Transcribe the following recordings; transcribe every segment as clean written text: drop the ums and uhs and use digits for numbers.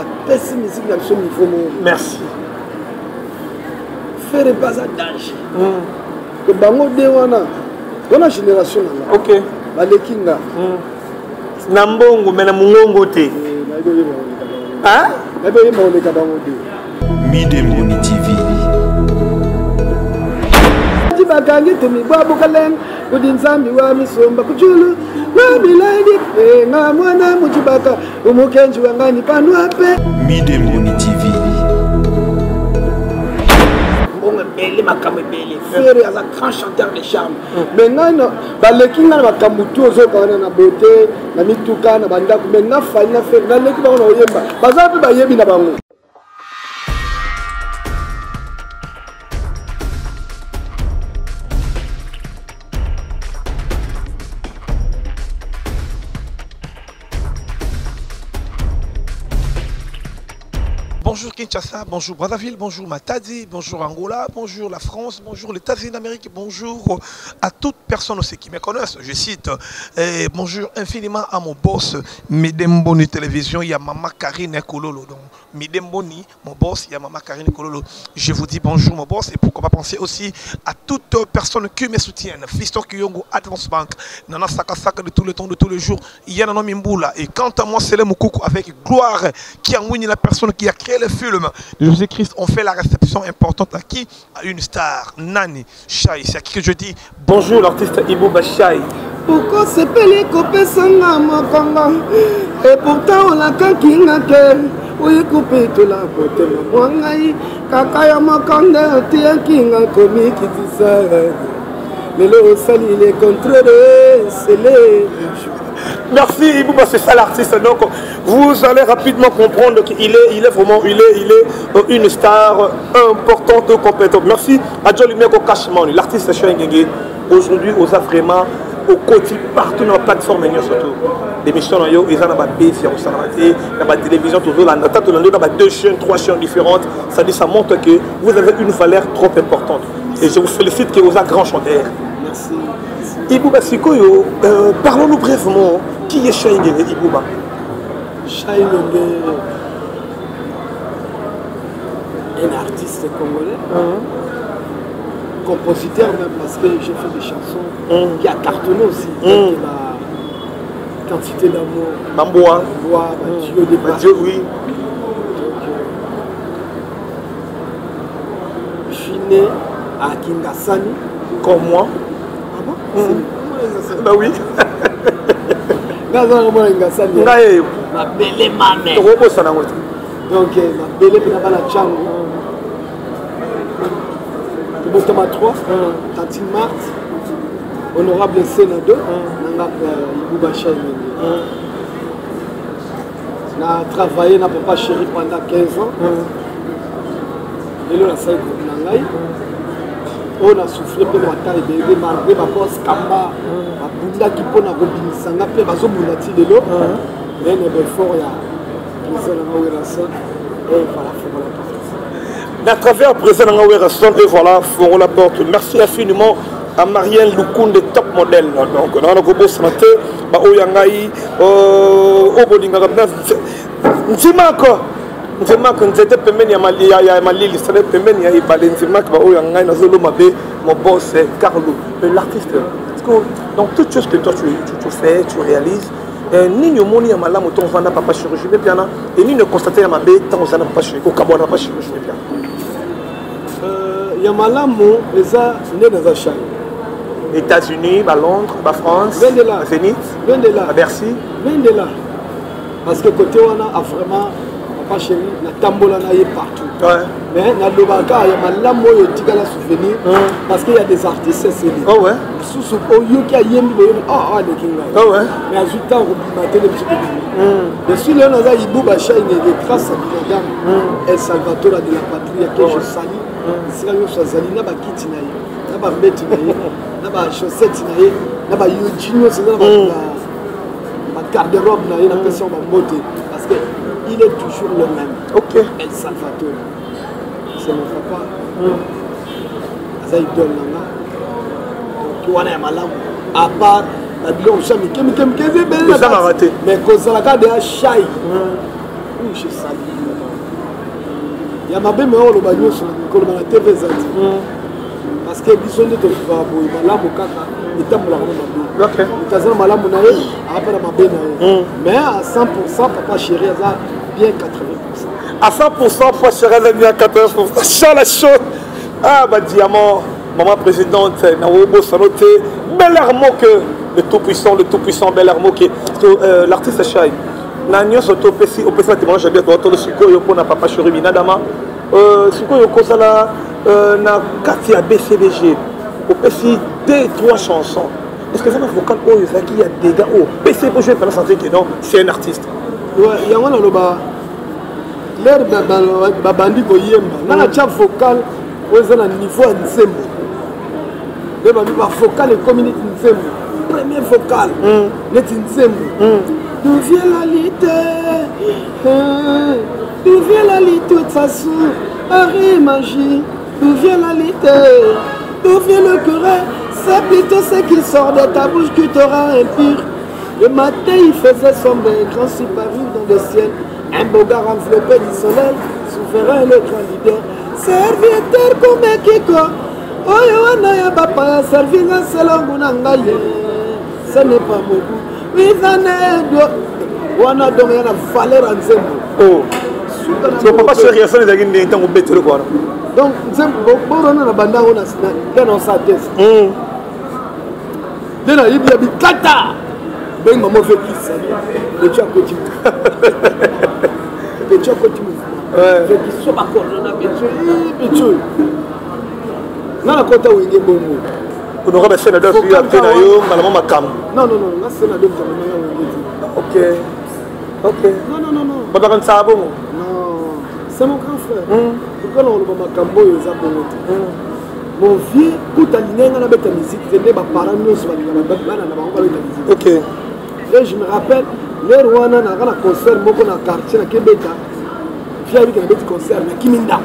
Apesi musique na biso niveau moko. Merci. Ferre mpe aza danger. Que bango de wana wana génération na nga. Ok. Baleki nga. Na mbongo mais na mongongo te. Nayebi oyeba koleka bango. Hein? Nayebi oyeba koleka bango te. Midemboni TV. Bakangi tumibwa bukaleng kudi nzambi wa misumba kuchulu wa milangi nga mwana muchibaka umukenji wangani panu ape. Midemboni TV. Mbongo ebele makambo ebele. Ferre aza grand chanteur de charme. Mais ngai baleki ngai na makambo tu ozoyoka wana na beauté na mituka na bandako mais nga Fally na Ferre naleki bango na koyemba baza mpe bayebi na bango. Bonjour Kinshasa, bonjour Brazzaville, bonjour Matadi, bonjour Angola, bonjour la France, bonjour les États-Unis d'Amérique, bonjour à toute personne aussi qui me connaissent. Je cite, et bonjour infiniment à mon boss Midemboni Télévision, il y a Mama Karine Kololo. Donc Midemboni, mon boss, il y a Mama Karine Kololo. Je vous dis bonjour mon boss et pourquoi pas penser aussi à toute personne qui me soutienne. Fiston Kiyongo, Advance Bank, Nana Saka Saka de tout le temps, de tous les jours, il y a Nana Mimboula. Et quant à moi, c'est le Moukoukou avec Gloire qui a wini, la personne qui a créé le film de Jésus-Christ. On fait la réception importante à qui? À une star, Nani Chai. C'est à qui que je dis bonjour l'artiste Ibuba Chai. Pourquoi c'est pelé kopesanga makonga? Et pourtant on l'a kankinga ke. Oye kopetola motema mwa ngai kaka ya mokonde otiaki nga komikitisa lelo osali le contraire sele. Merci Ibuba, c'est ça l'artiste. Donc vous allez rapidement comprendre qu'il est, il est vraiment, il est, il est une star importante, compétente. Merci à Jolly Meko Cashman, l'artiste Chai Ngenge. Aujourd'hui, on a vraiment au quotidien partout dans la plateforme surtout. L'émission dans yo, ils en ont pas baissé, on s'en a raté, dans la télévision toujours la nota, tout le monde dans 2 chaînes, 3 chaînes différentes. Ça dit, ça montre que vous avez une valeur trop importante. Et je vous félicite que vous êtes grand chanteur. Merci. Ibuba Sikoyo, parlons-nous brièvement. Qui est Chai Ngenge Ibuba? Chai Ngenge, un artiste congolais, compositeur même, parce que j'ai fait des chansons qui a cartonné aussi, telles que la quantité d'amour, Bamboa. Bamboa, Dieu des Dieu, oui. Donc je suis né à Kingasani. Comme moi. Ah bon? C'est Bah oui. Nga za ngomona Kingasani. Nga ye. Mabele mame. Tokobosana yango te. Donc mabele mpe na bana Tshangu. Tobotama 3, Tantine Marthe, Honorable Sena 2, nanga Ibuba Chai Ngenge. Na travaillé na papa chéri pendant 15 ans. Lelo nasali groupe na ngai. Oyo na souffrir mpe matala ebele malgré ba boss Kamba babundaki mpo na kobimisa nga mpe bazobunda ti lelo. Mais na effort ya président na nga Werrason, et voilà, fongola porte. À travers président na nga Werrason, et voilà, fongola porte. Merci infiniment à Marielle Lukunde, top modèle. Donc, on a un gros santé, ba oyo ngai, obolinga nzimako. Nzimako, nzete pembeni ya mali, ya, ya malili, sale pembeni ya ibale, nzimako, ba oyo ngai, nazolo mabe, mon boss, c'est Carlo, l'artiste. Parce que dans toutes choses que toi tu fais, tu réalises, nini omoni ya malamu to ovanda papa chirurgie mpe piana, et nini constate ya mabe ntango oza na papa chirurgie, okabwana papa chirurgie mpe piana. Ya malamu eza nde naza Chine. États-Unis, ba Londres, ba France, Vende là. ba Zénith, Vende là. ba Bercy. Vende là. Parce que côté wana a vraiment papa chéri na tambola na ye partout. Mais na lobaka ya malamu oyo etikala souvenir parce qu'il y a des artistes scellés. Oh ouais. Susu oyo ki ayembi boye, ah, ah, aleki ngai. Oh ouais. Mais azwi temps kobima te, biso tobima. Je suis là, naza Ibuba Chai Ngenge, grâce à Binadam, El Salvatore de la patrie que je salue. Esika nyonso azali na bakiti na ye, na bambeti na ye, na ba chaussettes na ye, na ba yoji nyonso eza na ba garde-robe na ye, na pesi yango bambote parce que il est toujours le même. El Salvatore, c'est mon papa. Aza idole na nga. Donc wana ya malamu, à part ba biloko mosusu ya mike mike mike eza ebele na Ezangaka kati. te. Mais kozalaka deya Chai. Où je salue ya mabe me oloba nyonso koloba na tv eza te, parce que biso nde tolobaka boye, malamu kaka etambolaka na mabe. Moto aza na malamu na ye, aza na mabe na ye, mais à 100, papa chéri aza bien 80. À 100, papa chéri aza bien 80. Chala chaud, ah, badiamant, maman présidente nawobosano te, Bel Moke, le tout puissant, le tout puissant Bel Moke. euh, l'artiste Shai, na nyonso to opesi, opesi batémoignage ya bien. Toatolo sikoyo mpona papa chéri Binadama. Sikoyo kozala na kati ya BCBG, opesi deux trois chansons. Est ce que eza na vocal oyo ezalaki ya dégâts oyo opesi po jouer mpena sentir que non, c'est un artiste? Yango naloba, l'heure babandi koyemba, nga natya vocal oyo eza na niveau ya nzembo. Nde babi bavocal ekomi neti nzembo, premier vocal neti nzembo. D'où vient la lutte? D'où vient la lutte? Sassou, Harry Magie. D'où vient la lutte? D'où vient le courage? C'est plutôt ce qui sort de ta bouche qui te rend impur. Le matin, il faisait sombre, un grand parut dans le ciel. Un beau gars enveloppé du soleil, souverain, le grand leader. Serviteur comme Kiko, oyo wana ya bapaya, servinga selongu na ngai, ce n'est pas mon goût. Wizane wana, donc ya na valeur ya nzembo. Oh. So papa chéri asala ezalaki ndenge ntango obetele wana? Donc nzembo borona na banda yango nde na osala test, nde nayebi ya bikata bengi mama ovekisa petit akoti, petit akoti mouvement, vekiso bakordona petit petit oyo nga nakota Wenge bongo. Honorable sena do afi te na yo mbala mo makambo. Non, non, non, nga sena do mzamama nga Wenge te. Ok. Non, non, non, non. Babakanisaka bongo. Non, c'est mon grand frère. Pourquoi na koloba makambo oyo eza bongo te? Mon vieux kuta alingai nga nabeta musique te, nde baparent nyonso balingaka bana na bango babeta musique. Et je me rappelle, l'heure wana naka na concert moko na quartier, nakebeta vieux abiki, nabeti concert, nakimi ndako,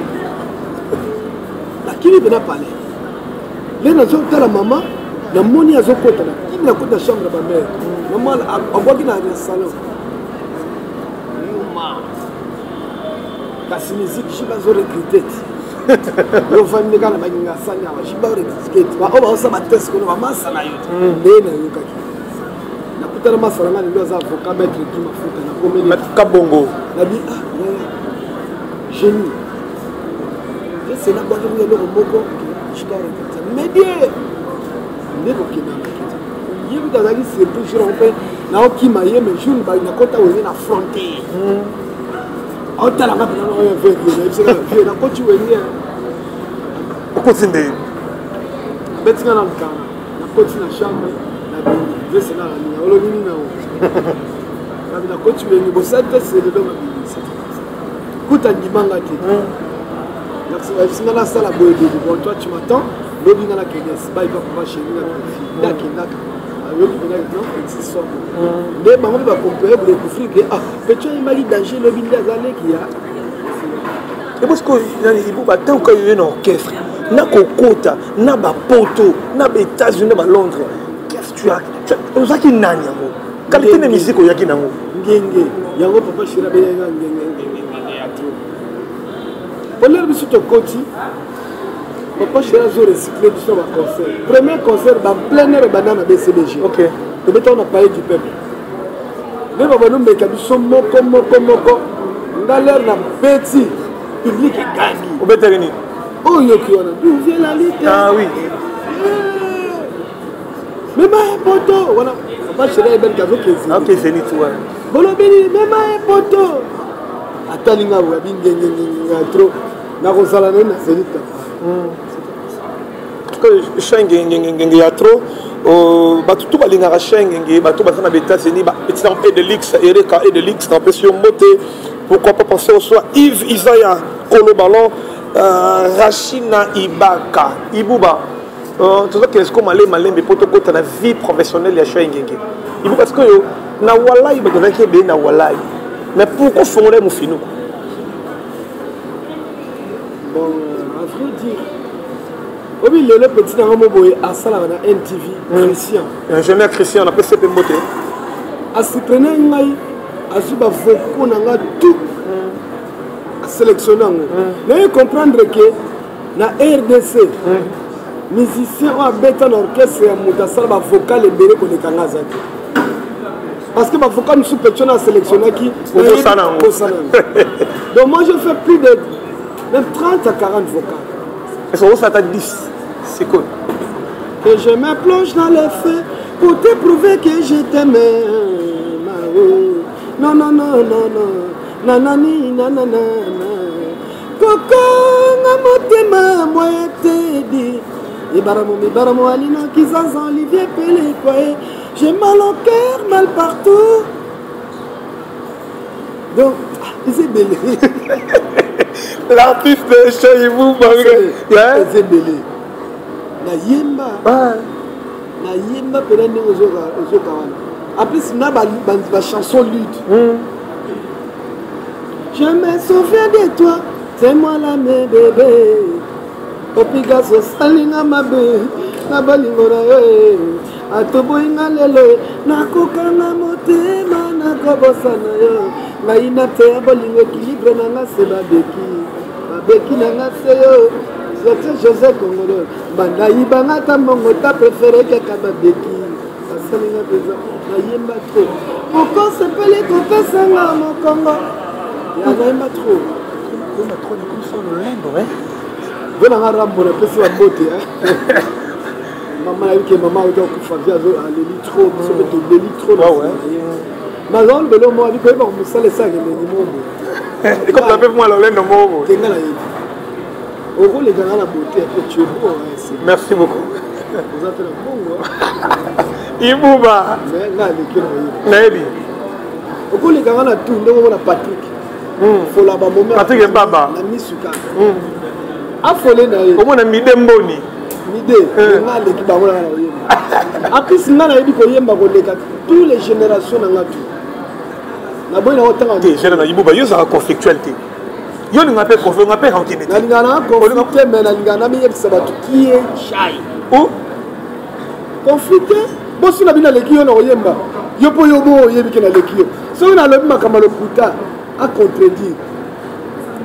nakimi mpena palais. Le nazotala mama, namoni azokota, nakimi, nakota chambre ya bamare, mama abwaki na salon yuma. Kasi musique ji bazorecrute te, yo ofandi kaka na bakinga sani awa, ji baorecrute te, baoyo baosala batest kuna bamasa na yo te. Nde nayokaki, nakutana masala nga lelo aza avocat, maître Gi Mafuta, nakomeli. Kabongo. Nabi: "Ah yaya, génie." Jesena bwaki kuya eloko moko jika orecrute medie nde kokendaka ye kuta azalaki surprise jour yango mpe naokima ye. Mais jour nakota Wenge na frontière, aotalanga mpena oyo vie, nayebisaka vie nakoti Wenge. Okoti nde? Abetinga na lukanga, nakoti na chambre, nabimi vesena nalinga olobi nini nango, nabi nakoti Wenge, bosali te selelo mabimi kuta ndimanga te, nayebisinga nasala boye boye. Bon, toi tu m'attends, lobi nga nakende bai pa papa chéri na nde akendaka, ayoki mpena non petit somo nde bango mpe bacompare bodécouvrir ke ah, petit oyembaki danger lobi nde aza leki ya. Ebosiko nani ibu batango yo na orchestre na kokota na bapoto na baÉtats-Unis na balondres, qu'est-ce tu as, ozalaki nani yango, qualité na musique oyaki nango? Ngenge yango papa chéri abengaka ngenge, ngenge ya trop. Polere biso tokoti, papa chéri azo recycle biso na baconcert. Premier concert ba plein air ebanda na BCBG. Tobetaka na Palais du Peuple, nde babandi omeka biso moko moko moko. Nga l'heure na beti, public egangi. Obetaki nini? Oyo yoki wana, d'où vient la lutte. Ah oui. Mema ye poto wana, papa chéri ayebani azokezi. Ok, Zénith wana. Bolobeli mema ye poto, atali nga boye, abi ngengengengenga trop, nakozala naye na Zénith. Ngenge ya trop, bato tu balingaka Shengenge, bato baza na baÉtats-Unis, petit e de lix ereka e de lix, napesi yo mbote. Pourquoi pas penser au soir Yves Isaya Kolo Ballon, Rachina Ibaka Ibuba. Tozokende sikoyo malembe malembe mpo tokota na vie professionnelle ya Shengenge Ibuba. Sikoyo na Walai, bato bazalaki ebele na Walai, mais pourquoi fongola ye mofinuku? Bon, à vrai dire, obi lelo petit nanga mo boye asalaka na NTV, Christian. Ingénieur Christian, napesi mpe mbote. Asiprene ngai, azwi bavoko na nga tout. Sélectionne yango, naye comprendre ke na RDC, musicien oyo abeta na orchestre ya moto asala bavocal ebele koleka nga aza te, parce que bavocal mosusu petio na sélectionnaki. Obosana yango. Bosana yango. Donc moi, je fais plus de même 30 à 40 vocales. Est-ce que osala ata 10 sikoyo? Que je me plonge dans les feux pour te prouver que je t'aime. Oh. Non, non, non, non, non. Nanani, nanana. Kokanga motema moye tedi. Ibaramo, Ibaramo, Alino, Kizaza, Olivier Pele, quoi. J'ai mal au cœur, mal partout. Donc, ah, c'est belé. L'artiste Chaibou Bangé. C'est belé. Nayemba. Nayemba mpena ndenge ozoka wana. En plus na bachanson lutte. Je me souviens de toi, c'est moi là, mes bébés. Opigaso osalinga mabe na bolingo na yo e. Atoboyinga lelo e. Nakokanga motema, nakobosana yo. Ngai na te ya bolingo, équilibre na nga se babeki babeki na nga se yo. Zote José Congolo banda yibanga ata mbongo ta préféré kaka babeki basalinga mpenza. Nayemba trop, okosepeli kopesanga mokongo ya nayemba trop. Koyemba trop nakomisa lolendo, eh? Mpo na nga Rambo, napesi bambote mama. Nayebi ke mama auta kokufa, vi aleli trop, biso mpe toleli trop. Nazala lobelo moko abi koyeba mosala esalaka elengi mombo. Comme mpe mwa lolendo moko. Tenga nayebi okoleka nga na beauté mpe tu es beau, hein, Merci beaucoup. Oza mpe na mbongo. Ibuba. Mais nga aleki na oyeba. Nayebi. Okoleka nga na tout ndenge omona Patrick fola bamome. Patrick Mbaba. Na misu kaka afole na ye. Omona mide mboni. Mide. Nga aleki bango nanga na koyemba. En plus nga nayebi koyemba koleka tous les générations na nga tout. Naboyi na otanga. Te, jeune na Ibuba, yo ozalaka conflictuel te. Yo olinga mpe conflit, olinga mpe rancune te. Nalingaka nanga conflit te, mais nalingaka namiyebisa bato qui est Chai. Oh. Conflit te, bosi na bino aleki yo na koyemba. Yo mpo yo bo oyebi ke naleki yo. Soki nalobi makambo ya lokuta, acontredire,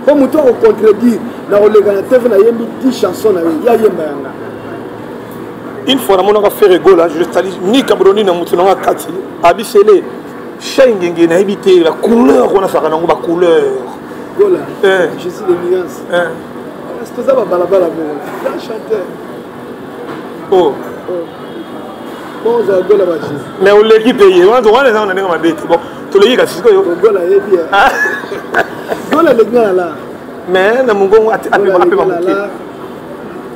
mpo moto akocontredire na koleka na TV nayembi 10 chanson na ye, ye ayemba yanga. Une fois namonaka Ferre Gola, je sali nika bodoni na motu nanga kati abisele Shai Ngenge, nayebi te bacouleur wana azalaka nango bacouleur. Gola. Je suis de nuance. Parce toza babalabala moko, grand chanteur. Oh. Bon, ozala Gola bajesi. Mais oleki mpe ye wana, wana eza na ndenge mabe te. Bon, toleki kasi sikoyo. Gola ayebi. Gola aleki nga na la. Mais na mongongo apema moke.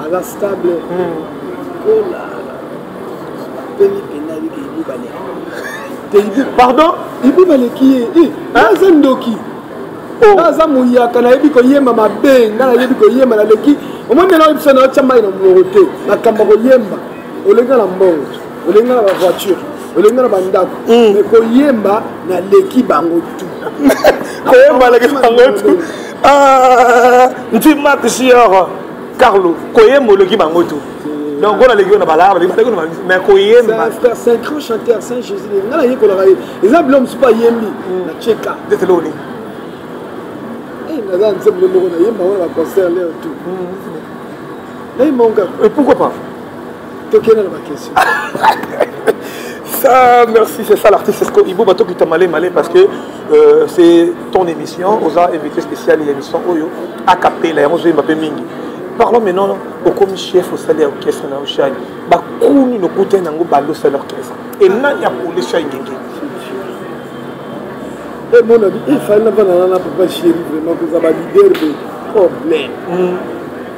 Aza stable. Gola pemi mpena ayebiki Ibu baleki te. Ibu Pardon? Ibu baleki ye. Aza ndoki. Nga aza moyaka, nayebi koyemba mabe. Nga nayebi koyemba, naleki. Omoni ndenge oyebisa na otya mai na monoko te. Makambo ya koyemba, olenga na mbongo, olenga na bavoiture, olenga na bandako, mais koyemba naleki bango tu. Koyemba aleki bango tu. Ah, nti Mark Sior Carlo, koyemba oleki bango tu. Donc on aleki yo na balaba, aleki yo na mais koyemba. C'est un frère, c'est un grand chanteur, c'est un Jésus. Nga nayekolaka ye, eza biloko mosusu mpo ayembi na cheka. Ndete loni. Naza nzembo moko nayemba wana, baconcert leo tout nayemba ngo kaka. Et pourquoi pas? Tokende na baquestion. Ça, merci, c'est ça l'artiste Esco Ibo Bato qui t'a malé malé parce que c'est ton émission, Oza invité spécial et émission Oyo, Acapella, et on Mbappé Mingi. Parlons maintenant au comme chef au salaire orchestre na Oshani. Ba kuni no kuta nango balo salaire orchestre. Et nani a pour les Shai Ngenge? Et mon ami, il fallait navanda na papa chéri, vraiment koza ba leader de problème.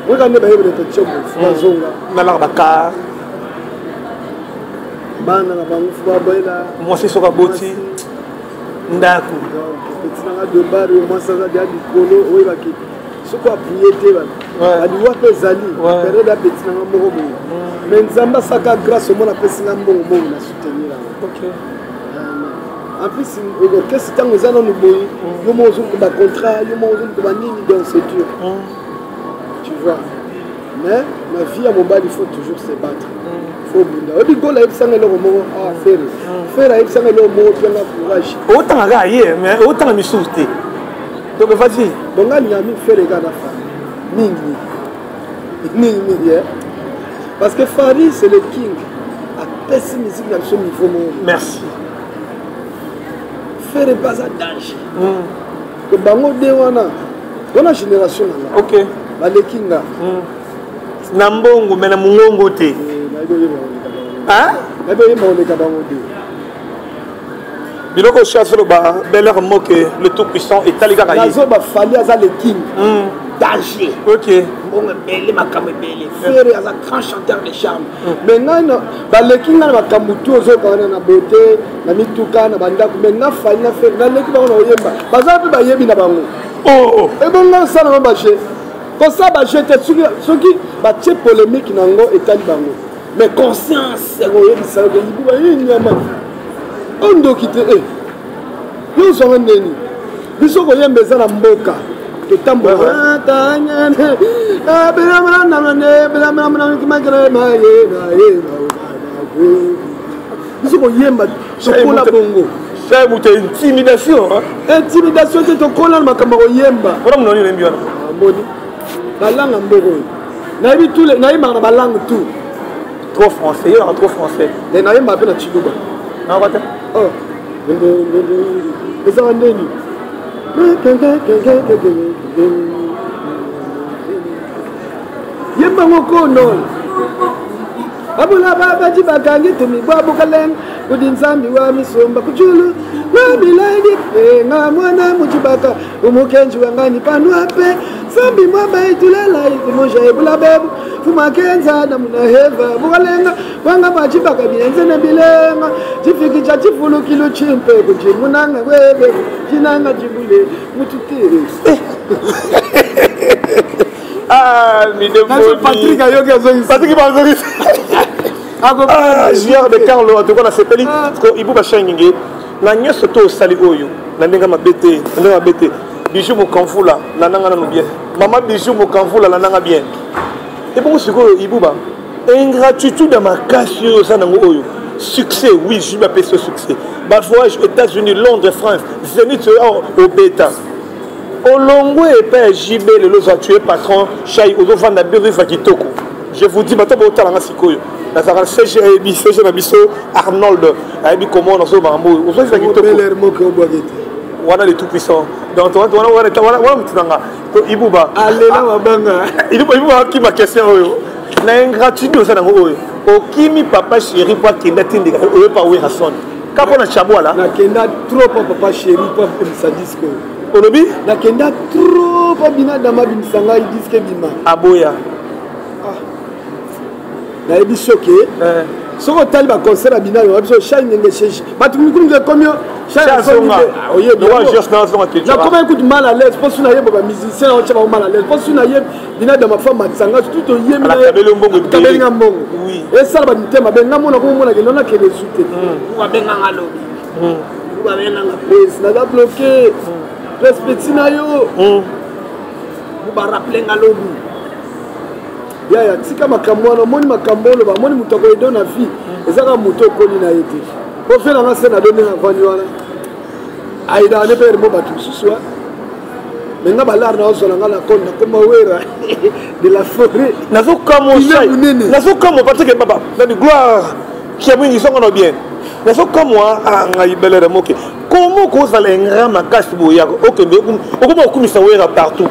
Oyo nde bayebi na tchombo bazonga. Nalaka bakar. Bana na bango fo baboyela. Mwasi soki aboti ndako. Petit nanga de bar oyo, mwasi aza deya likolo, oyebaki soki appuye te, baliwa mpe ezali période ya petit nanga moko boye. Mais Nzambe asaka grâce, omona apesi nga mbongo mbongo na soutenir yango. En plus orchestre ntango eza nanu boye, yo moko ozoluka bacontrat, yo moko ozoluka banini, donc c'est dur, tu vois. Mais na vie ya mobali, il faut toujours se battre, faut bunda. Oyebi Gola ayebisanga eloko moko, ah, Ferre, Ferre ayebisanga eloko moko mpenga courage. Otanga kaka ye, mais otanga misusu te. Donc vas-y. Donc nga alingaka mingi Ferre kaka na Fally mingi mingi mingi mingi eh? Parce que Fally, c'est le king, apesi musique na biso niveau moko. Merci. Ferre mpe aza danger. Que bango de wana wana génération na nga. Baleki nga. Na mbongo, mais na mongongo te. Nayebi oyeba koleka bango. Nayebi oyeba koleka bango te. Biloko chasse loba Bel-Air Moke, le tout puissant, etali kaka ye. Nazoba Fally aza le king. Danger. Mbongo ebele, makambo ebele. Ferre aza grand chanteur de charme. Mais ngai baleki ngai na makambo tu ozoyoka wana, na beauté, na mituka, na bandako. Mais nga Fally na Ferre naleki bango na koyemba. Baza mpe bayebi na bango. Oh. Ebongo osala ngo baje kosala baje te soki batie polémique nango etali bango. Mais conscience yango oyebisa yo ke libuba ye nyama ondoki te e yo ozwanga ndeni biso koyemba eza na mboka totambola. Biso koyemba tokola bongo. Moto intimidation. Intimidation te, tokola na makambo ya koyemba. Wana mononi olembi wana. Mboni balanga mboka oyo nayebi tous, nayembaka na balangue tout. Trop français, yo naka trop français. E nayembaka mpe na Chiluba. Nayoka te. Ezaka ndeni yembango kono babula babaji bakangi tumibwa bukalenga kudi Nzambi wa misumba kuchulu wa miladi nga mwana muchibaka umukenji wangani panu ape Zambi mwamba itulela ikumusha ebula bebu fumakenza namuna heva bukalenga wanga bachibaka bienze ne bilenga chifiki cha chifulukilu chimpe kuchimunanga kwebe chinanga chibule mututire. Ah, Patrick ayoki azongisi. Patrick bazongisi. Ah, JR de Carlo, en tout cas nasepeli parce que Ibu Bashanginge na nyonso to osali oyo na ndenge mabe te, na ndenge mabe te. Bijou Mokamvula na nanga nano bien, mama Bijou Mokamvula na nanga bien. Ebongo sikoyo Ibuba, ingratitude ya makasi oyo oza nango oyo, succès, oui, JB apesi yo succès, bavoyage États-Unis, Londres, France, Zénith oyo obeta, olongwe epai ya JB, lelo ozwa tu es patron Shai, ozovanda bien, ozoviva kitoko. Je vous dis, bato botalanga sikoyo, nazalaka CG, ayebi CG na biso Arnold, ayebi comment nazo makambo oyo, ozoviva kitoko. Wana le tout puissant, donc wana wana motu nanga Ibuba. Alela mabanga. Ibuba akima question oyo na ingratitude oza nango oyo okimi papa chéri po akende atindika oyo pa Werrason ka mpo na Chabwala. Nakenda trop pa papa chéri po abimisa disque oyo. Olobi? Nakenda trop po bina dama abimisa ngai disque ebima. Aboya. Nayebi soki soki otali baconcert ya bina yo biso Shai Ngenge, bato mikulu ekomi yo. Nakoma ekuti mal à l'aise mpo su nayeba bamusicien naotya bango mal à l'aise mpo su nayebi bina dama fa matisanga surtout toyemi mbongo esala bamitema benga mona komomona kende nakende esu te, babenganga lobi, babenganga pres, naza bloqué, pres petit na yo barappeler nga lobi. Yaya, tika makambo wana. Omoni makambo oloba, omoni moto akoyede na vie eza kaka moto okoli na ye te. Po fe nanga se na do ndenge avandi wana, ayidaka nde mpe mo bato mosusu me nga balare na ozwala nga na kone nakoma Wera de la forêt. Nazokamwa Patrick Baba nabi gloire Kiamwingi songo na bien. Nazokamwa ngai Belere Moke, komo kozala ingrat makasi boye, okende okoma okumisa Wera partout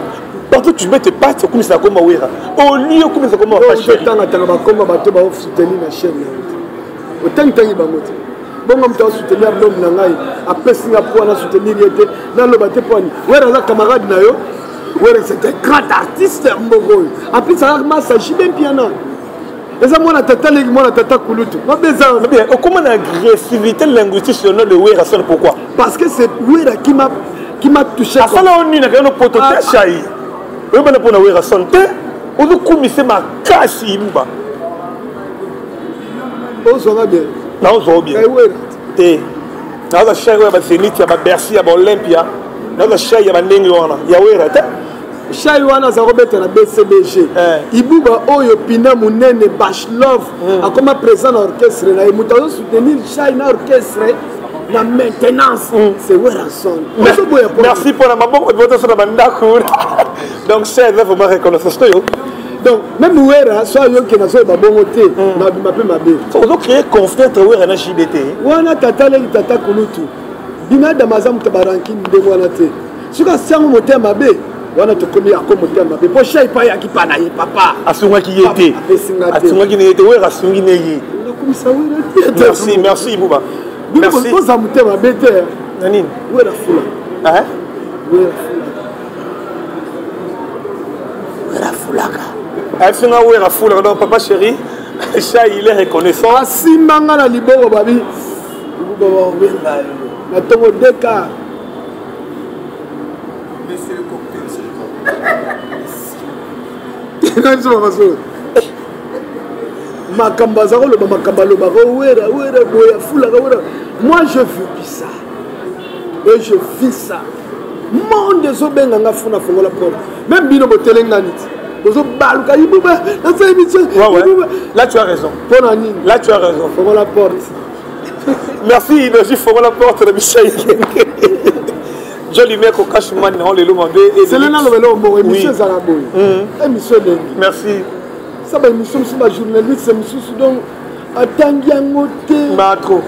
partout, tu mets tes pattes, okumisa koma Wera au lieu okumisa koma papa chéri. Otangatanga bakoma bato baosoutenir na chaîne na yo te, otangitangi bango te. Bongo moto asoutenir album na ngai, apesi nga mpo wana soutenir ye te, naloba te mpo ani Wera aza camarade na yo. Wera, c'est un grand artiste ya mboka oyo, apesi azaka masa JB Mpiana, eza mwana tata leki, mwana tata kulutu mabe eza. Okoma na agressivité linguistique sur le nom de Wera. Pourquoi? Parce que c'est Wera qui m'a touché. Asala oyo nini? Akei no poto te, Shai, oyebana mpona Werason te, ozokumise makasi Ibuba. Ozwanga bien. Naozwa bien te. Naza Shai oyo ya baZénith, ya baBercy, ya baOlympia, naza Shai ya bandenge wana ya Wera te. Shai wana aza kobeta na BCBG. Ibuba oyo pina monene Bashlove akoma présent na orchestre na ye, moto azosoutenir Shai na orchestre. Na maintenance, c'est Werrason. Merci pour la maboko botoso na bandako. Donc c'est vraiment reconnaissance yo. Donc même Wera so ayoki nazoyeba bongo te, nabima mpe mabe. Ozo créer conflit entre Wera na JBT. Wana tata leli, tata kulutu binadama aza moto barankine ndenge wana te. Soki asiango motema mabe wana, tokomi ako motema mabe mpo shai pa ayaki pa na ye papa. Asungaki ye te. Apesinga te. Asungaki na ye te, Wera asungi ne ye. Nakomisa Wera te. Merci, merci Ibuba. Merci. Koza motema mabe te. Na nini? Wera fula. Hein? Wera fula, Wera fulaka. Afinga Wera fulaka. Donc papa chéri Shai, il est reconnaissant. Asimbanga na liboko, babi Ibuba baobenga yo na ntongo deka. Monsieur le cocktail, monsieur le cocktail. Biso bamasolo makambo aza koloba, makambo alobaka, Wera, Wera boye afulaka Wera. Moi je vis ça et je vis ça. Monde ezobenga nga funa, fongola porte. Même bino botelengani ti bozobaluka, Ibuba nasala émission. Ouais. Là tu as raison. Mpo na nini? Là tu as raison. Fongola porte. Merci, merci. Fongola porte na Michel Joli Meko Cashman na lelo mabe. Sele naloba eloko moko, émission ezala boye, émission elengi. Merci. Sa baémission mosusu, bajournaliste mosusu donc atangi yango te. Ba trop.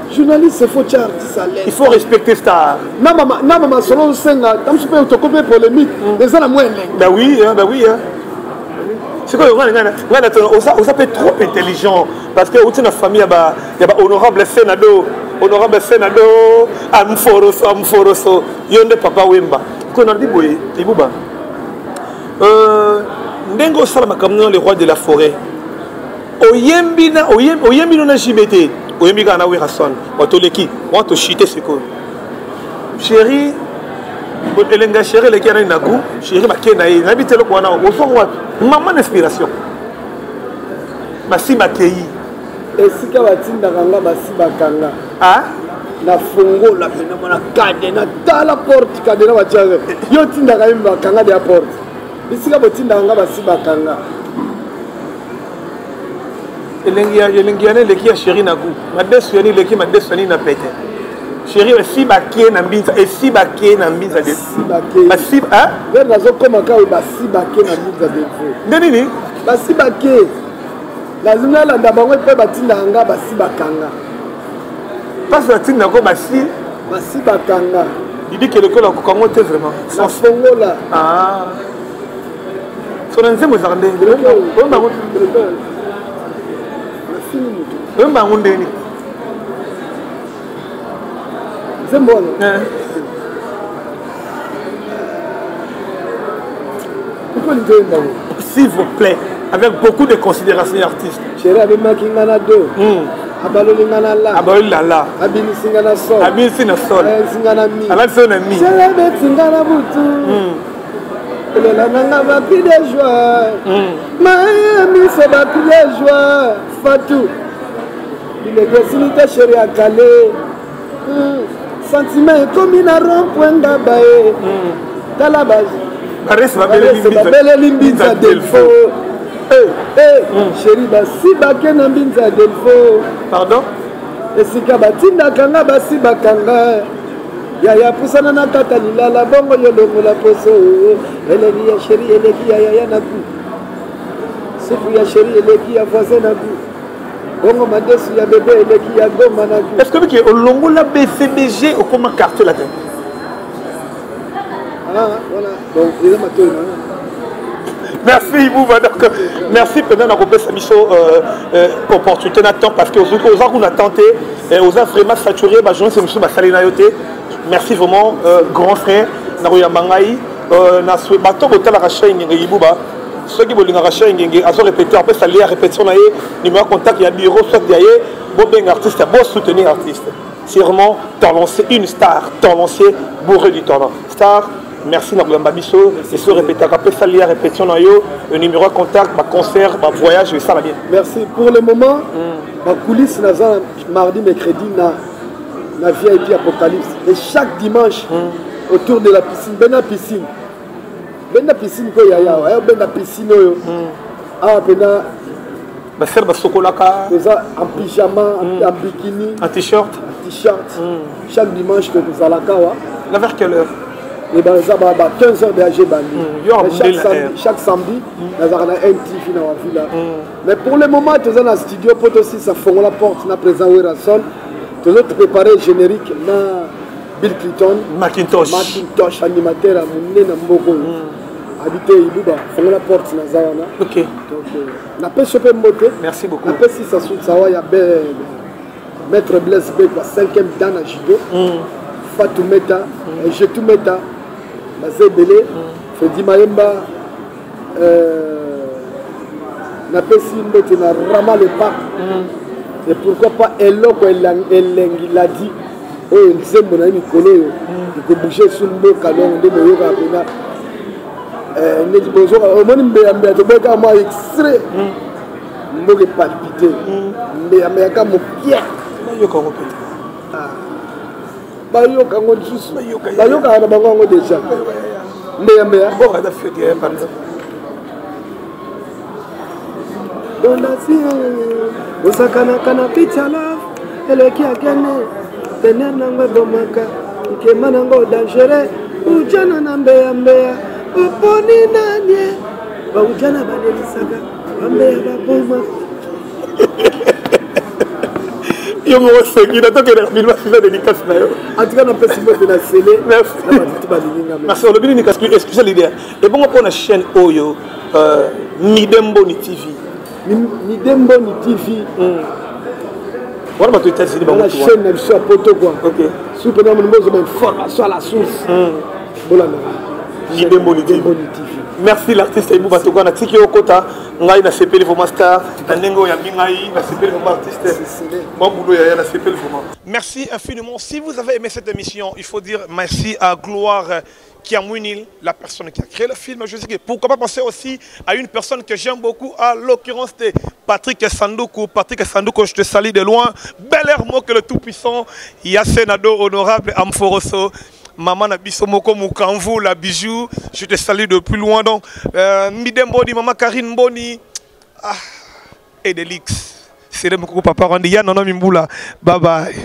Journaliste, faut tia artiste à l'aise. Il faut respecter star. Na mama solo osenga ta mosusu mpe tokomi mpe polémique, eza na mwa elengi. Bah oui, hein, bah oui, hein. Sikoyo ngai na oza mpe trop intelligent parce que outi na famille ya ba honorable Senado, honorable Senado Amforoso, Amforoso, yo nde papa Wemba. Ko nalobi boye, Ibuba, ndenge osala makambo na le roi de la forêt, oyembi na oyembi no na JB te, oyembi kaka na Werrason. Bato oleki wana, toshite sikoyo. Chéri, elengi ya chéri eleki ya nani na goût. Chéri bake na ye, nayebi te eloko wana ozongo wapi, mama na inspiration basi bakei. Esika batindaka nga, basi bakanga. Ah? Nafongola pena mona cadenas, tala porte, cadenas batiaka yo otindaka ye, bakanga deya porte. Bisika botindaka nga, basi bakanga. Elengi ya eleki ya chéri na goût, madesu yani eleki madesu yani na pete. Chéri esi bake na mbinza, esi bake na mbinza de basi. Nde nazokoma kaka, basi bake na mbinza defo. Nde nini? Basi bake, lazimi nalanda bango mpe batindaka nga, basi bakanga. Mpasi batindako basi. Basi bakanga. Didi Kelekola akokango te vraiment. Nafongola. Ah. So na nzembo ezalaka ndenge nafini moto. Oyemba yango ndeni? Nzembo wana pourquoi lingi oyemba ngo? S'il vous plaît, avec beaucoup de considération, artiste. Chéri abemaki nga na do, abaloli nga na la. Abaloli na la. Abimisi nga na sol. Abimisi na sol. Alalisi nga na mi. Alalisi na mi. Chéri abeti nga na butu, elela nanga bacri de joie, mayemiso bacri de joie. Fatu biloko esili te, chéri akale sentiment ekomi na rond point ngaba ye. Tala babeleli mbinza Delfo. Chéri basi bake na mbinza Delfo. Pardon. Esika batindaka nga, basi bakanga. Yaya pusana na kata lilala, bongo yo longola poso. Eleki ya chéri eleki ya yaya na gu, supu ya chéri eleki ya voisin na gu, bongo madesu ya bebe eleki ya Goma na gu. Est ce que bike olongola BCBG, okoma Quartier Latin? Ah, voilà, donc eza matoi na. Merci Bouba. Donc merci mpenza na kopesa biso opportunité na temps, parce que oza kuna temps te, oza vraiment saturé, bajournaliste mosusu basali na yo te. Merci vraiment, grand frère, na koyamba ngai na bato botalaka Shai Ngenge Ibuba. Soki bolingaka Shai Ngenge, azo répéter, apesa lia répétition na ye, numéro contact ya bureau soit ya ye, bobenga artiste, bosoutenir artiste. C'est vraiment talent, c'est une star talancier, bourré du talent, star. Merci na koyamba biso eso répétaka, apesa lia répétition na yo, numéro contact, baconcert, bavoyage, esala bien. Merci. Pour le moment, bacoulisse naza mardi, mercredi na VIP Apocalypse et chaque dimanche autour de la piscine. Bena piscine, benda piscine ko yaya ayo, benda piscine oyo awa mpena. Basere basokolaka. Toza en pyjama, en bikini. En t-shirt. En t-shirt. Chaque dimanche tozalaka awa. Na vers quelle heure? Et ben eza ba 15 heures DAG bandi. Chaque samedi nazalaka na MTV na Wavila. Mais pour le moment toza na studio po tosisa fongola porte na président Werrason. Tozo préparer générique na Bill Clinton. Macintosh. Macintosh animateur ya monene na mboka oyo. Habité Ibuba fongola porte naza wana. OK. Donc napesi yo mpe mbote. Merci beaucoup. Napesi Sassou Tsawa ya be Maître Blaise Bekwa 5e dan na judo. Fatou Meta, Jetou Meta, baza ebele. Fredi Mayemba, napesi mbote na Rama le Pape. Et pourquoi pas eloko elengi ladi oyo nzembo na ye mikolo oyo ekobouge su mboka donc nde boyokaka mpena neti bozoka omoni mbeyambeya toboyaka mwa extrait mboka epalpite mbeyambeya ka mokia bayoka yango pete bayoka yango lisusu bayokaka na bango yango déjà mbeyambeya mboka eza fete ya pardon Donasi osakanaka na pizza love eleki akene tener nango ebomaka nkema nango dangereux ujana na mbeyambeya oponi nanie baujana balelisaka bambeya baboma. Yo moko sengi na tokende rapidement suza dédicace na yo. En tout cas napesi mbote na sele na batutu balingi nga. Merci. Olobi nini kasi excuse leader ebongo mpona chaîne oyo Midemboni TV? Midemboni TV wana bato États-Unis bango la chaîne na biso ya poto quoi. OK. Soki mpena mono bozwa information à la source, bolandaka Midemboni TV. Merci l'artiste Ibou Batoka na tiki okota ngai na sepeli vraiment star na ndenge oyo yambi ngai na sepeli vraiment artiste. Bon boulot yaya na sepeli vraiment. Merci infiniment. Si vous avez aimé cette émission, il faut dire merci à Gloire Kiamwinil, la personne qui a créé le film. Je sais que pourquoi pas penser aussi à une personne que j'aime beaucoup, à l'occurrence de Patrick Sandoukou. Patrick Sandoukou, je te salue de loin. Bel air mot que le tout-puissant Yasenado honorable Amforoso. Maman Nabiso Moko Mukamvu, la bijou, je te salue de plus loin. Donc, Midem Boni, Maman Karine Boni, ah, et Delix. C'est le Moko Papa Randy, Yann Nono Mimboula. Bye bye.